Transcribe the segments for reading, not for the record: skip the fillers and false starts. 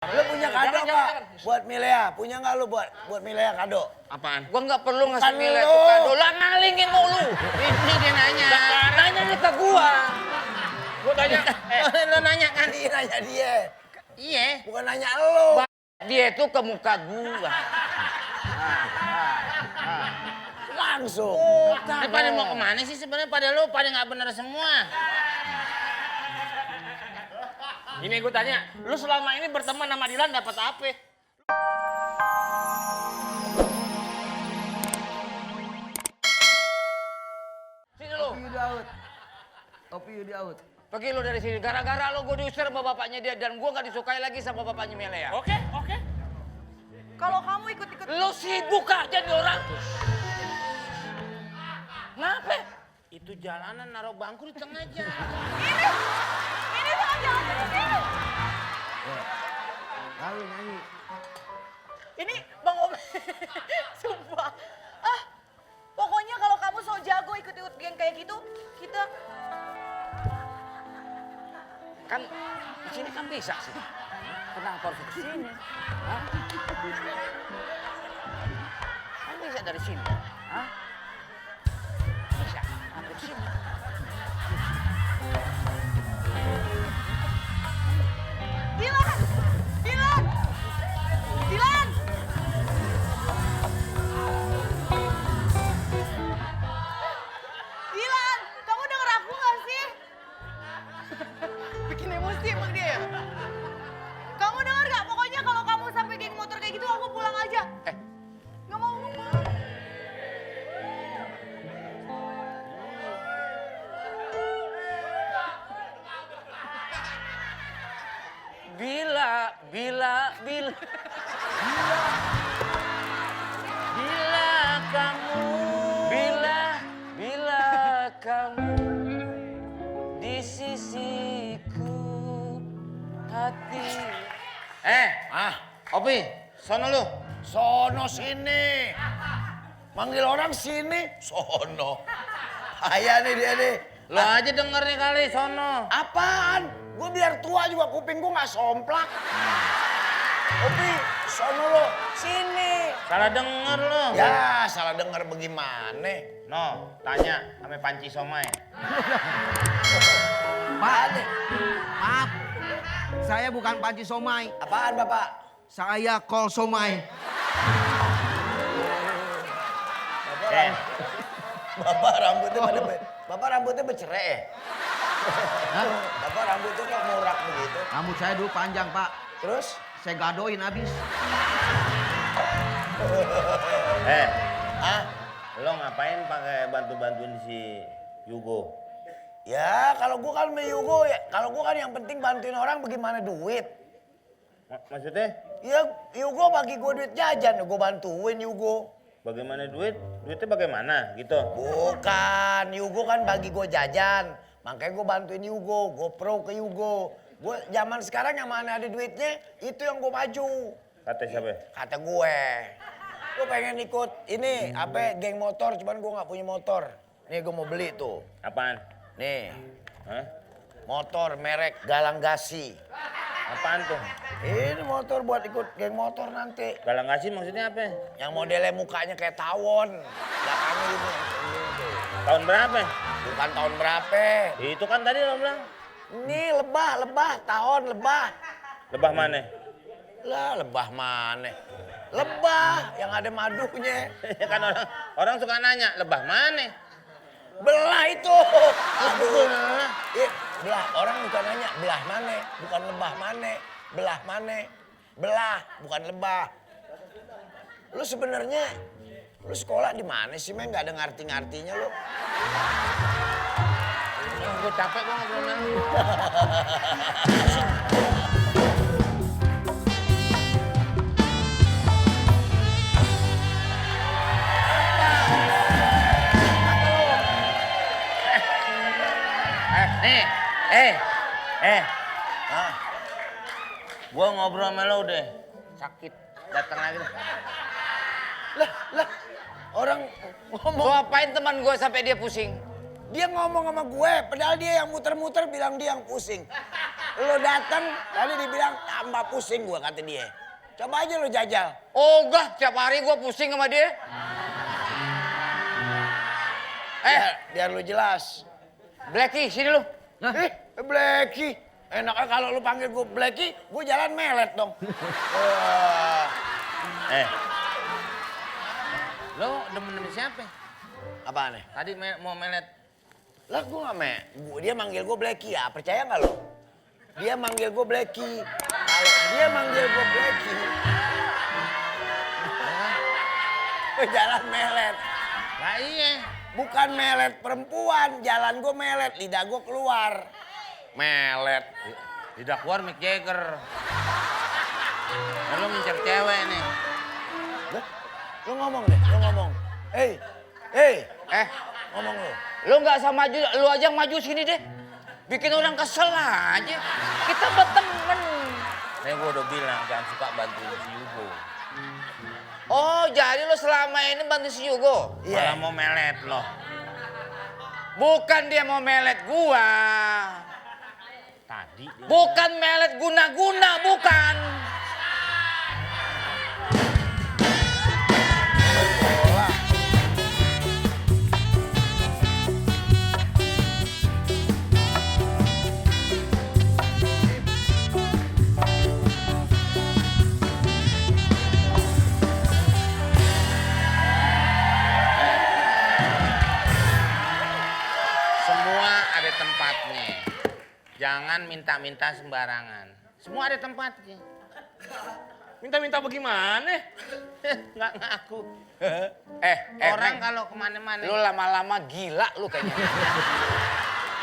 Lu punya kado nggak buat Milea? Punya nggak lu buat Milea kado? Apaan? Gua nggak perlu ngasih Kan Milea lu. tuh kado. Lah ngalingin mulu. Ini dia nanya. Nanya nih ke gua. Gua tanya. Lu nanya kan? Dia nanya dia. Iya. Bukan nanya lu. Dia tuh ke muka gua. Langsung. Ini pada mau kemana sih sebenarnya? Pada lu pada nggak bener semua. Ini gue tanya, lu selama ini berteman sama Dilan dapat apa? Sini lu. Opi you di out. Pergi lu dari sini. Gara-gara lu gue diusir sama bapaknya dia dan gue nggak disukai lagi sama bapaknya Melea. Oke. Kalau kamu ikut-ikut... Lu sibuk aja nih orang. Kenapa? Itu jalanan naruh bangku di tengah jalan. Ini sama jalan sini. Lalu nyanyi. Ini Bang Om. Sumpah. Pokoknya kalau kamu so jago ikut-ikut geng kayak gitu, kita... Kan di sini kan bisa sih. Kenapa harus ke sini? Hah? Kan bisa dari sini. Hah? Bisa. Kenapa ke sini? Dilan! Dilan! Dilan! Dilan! Kamu denger aku gak sih? Bikin emosi emang dia. Kamu denger gak? Pokoknya kalau kamu sampai geng motor kayak gitu, aku pulang aja. Gak mau pulang. Bila kamu di sisiku hati. Opi, sono lu. Sono sini. Manggil orang sini, sono. Ayah nih dia nih. Lo aja denger nih kali, sono. Apaan? Gue biar tua juga kuping gue nggak somplak. Opi, sono lo, sini. Salah denger lo. Ya, salah denger bagaimana? No, tanya sama Panci Somai. Pak, maaf. Saya bukan Panci Somai. Apaan Bapak? Saya Kol Somai. Bapak rambutnya bercerai ya? Hah? Bapak rambutnya kok murak begitu? Rambut saya dulu panjang, Pak. Terus? Saya gadoin habis. Lo ngapain pakai bantu-bantuin si Yugo? Ya kalau gua kan sama Yugo ya, kalau gua kan yang penting bantuin orang bagaimana duit. Maksudnya? Ya Yugo bagi gua duit jajan, gua bantuin Yugo. Bagaimana duit? Duitnya bagaimana gitu? Bukan, Yugo kan bagi gua jajan. Makanya gua bantuin Yugo, gua pro ke Yugo. Gua zaman sekarang yang mana ada duitnya, itu yang gua maju. Kata siapa? Kata gue. Gue pengen ikut ini, geng motor, cuman gue nggak punya motor. Nih gue mau beli tuh. Apaan? Nih, Hah? motor merek Galang Gasi. Apaan tuh? Ini motor buat ikut geng motor nanti. Galang kasih maksudnya apa? Yang modelnya mukanya kayak tawon. Belakangnya ini. Tahun berapa? Bukan tahun berapa. Itu kan tadi lo bilang. Ini lebah, tahun lebah. Lebah mana? Lah lebah mana? Lebah yang ada madunya. Kan orang suka nanya, lebah mana? Belah itu. Aduh. Belah. Orang bukan nanya belah mana, bukan lebah mana. Belah mana? Belah, bukan lebah. Lu sebenarnya lu sekolah di mana sih, men? Nggak ada ngerti-ngertinya lu. Gue capek gue ngobrol sama lu. Gua ngobrol sama lo udah sakit, datang lagi. Lah, orang ngomong. Gua apain teman gua sampai dia pusing? Dia ngomong sama gue, padahal dia yang muter-muter bilang dia yang pusing. Lo datang tadi dibilang tambah pusing gua kata dia. Coba aja lo jajal. Ogah, tiap hari gua pusing sama dia. Biar lo jelas. Blacky, sini lu. Blacky. Enaknya kalau lo panggil gua Blacky, gua jalan melet dong. Lo demen siapa? Apaan nih? Tadi mau melet. Lah gua gak dia manggil gua Blacky ya, percaya gak lo? Dia manggil gua Blacky. Kalau dia manggil gua Blacky, gua jalan melet. Lah iya. Bukan melet perempuan, jalan gua melet, lidah gua keluar. Melet. Lidah keluar Mick Jagger. Lo ngincer cewek nih. Lah, lu ngomong deh, lu ngomong. Hei, ngomong lu. Lu nggak sama maju, lu aja yang maju sini deh. Bikin orang kesel aja. Kita berteman. Nih gua udah bilang jangan suka bantuin si Yugo. Oh, jadi lu selama ini bantu si Yugo? Iya. Malah mau melet lo. Bukan dia mau melet gua. Tadi. Bukan melet guna-guna, bukan. Tempatnya. Jangan minta-minta sembarangan. Semua ada tempatnya. Minta-minta bagaimana? Nggak ngaku. Orang kalau kemana-mana. Lu lama-lama gila lu kayaknya.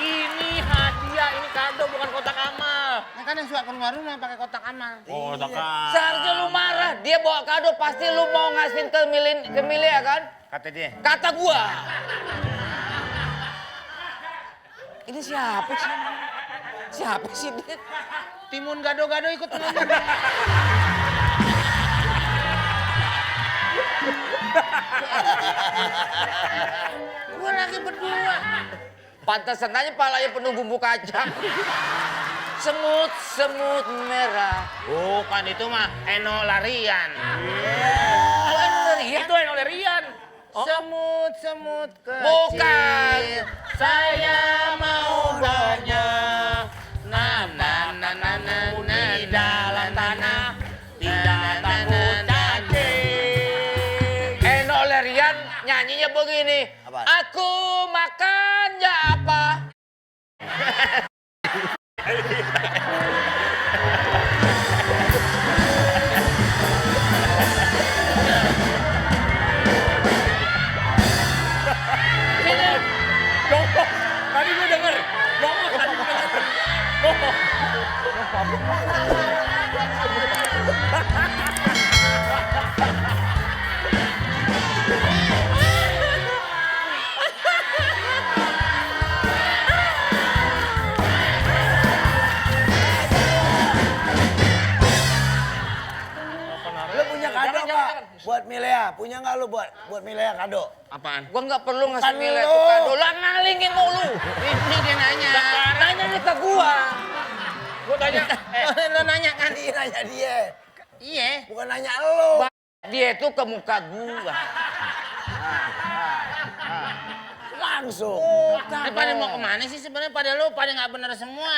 Ini hadiah, ini kado bukan kotak amal. Nah kan yang suka keluar rumah pakai kotak amal. Kotak amal. Seharusnya lu marah. Dia bawa kado pasti lu mau ngasihin ke Milih ya kan? Kata dia. Kata gua. Ini siapa sih? Siapa sih dia? Timun gado-gado ikut ngomong. Gua lagi berdua. Pantesan aja palanya penuh bumbu kacang. Semut merah. Bukan itu mah Eno Larian. Oh, Larian? Itu Eno Larian. Semut kecil. Bukan. Saya mau banyak. Di dalam tanah tidak takut cacing. Eno Larian nyanyinya begini. Apa? Aku makan ya apa? Tadi gue denger. Ngomong tadi gue denger. Ngomong. Lu punya kado Jangan, nggak? jangan. Buat Milea, punya nggak lu buat Milea kado? Apaan? Gua nggak perlu ngasih Bukan Milea lu. tuh kado. Lah ngalingin mulu. Ini dia nanya. Sekarang. Nanya nih ke gua. Gue tanya. Lo nanya kan? Dia nanya dia, Iya. bukan nanya lu. Dia tuh ke muka gua. Langsung. Ini pada mau kemana sih sebenarnya? Pada lu pada nggak bener semua.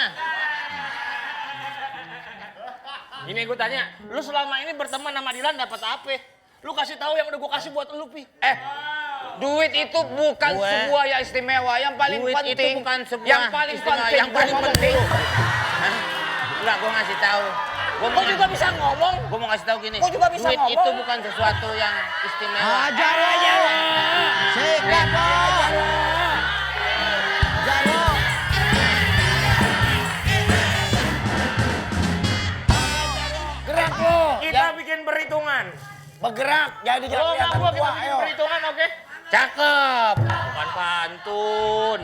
Ini gue tanya, lu selama ini berteman sama Dilan dapat apa? Lu kasih tahu yang udah gue kasih buat lu, Pi. Duit itu bukan sebuah yang istimewa, yang paling Duit penting. itu bukan sebuah yang paling istimewa, penting. yang paling Gua ngomong penting. dulu. Enggak, gue ngasih tahu. Gua juga bisa ngomong. Gue mau ngasih tahu gini. Gua juga bisa duit ngomong. itu bukan sesuatu yang istimewa. Hajar aja. Sikat lo. Jaro. Gerak lo. Kita bikin perhitungan. Bergerak, jadi Lo jangan sama kelihatan gue kita tua, bikin ayo. perhitungan, oke? Cakep. Bukan pantun.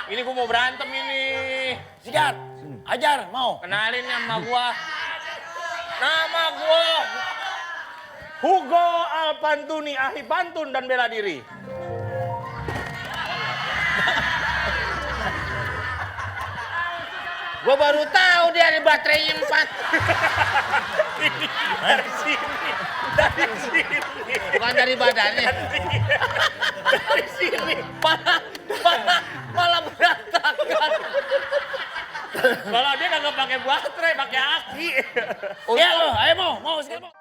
Ini gue mau berantem ini. Sikat, ajar, mau. Kenalin nama gua. Nama gua Hugo Alpantuni, ahli pantun dan bela diri. Gua baru tahu dia ada baterainya 4. Dari sini. Dari sini. Bukan dari badannya. Dari sini. Malah berantakan. Kalau dia kagak pakai baterai, pakai aki. Ya lo, ayo mau sekarang mau.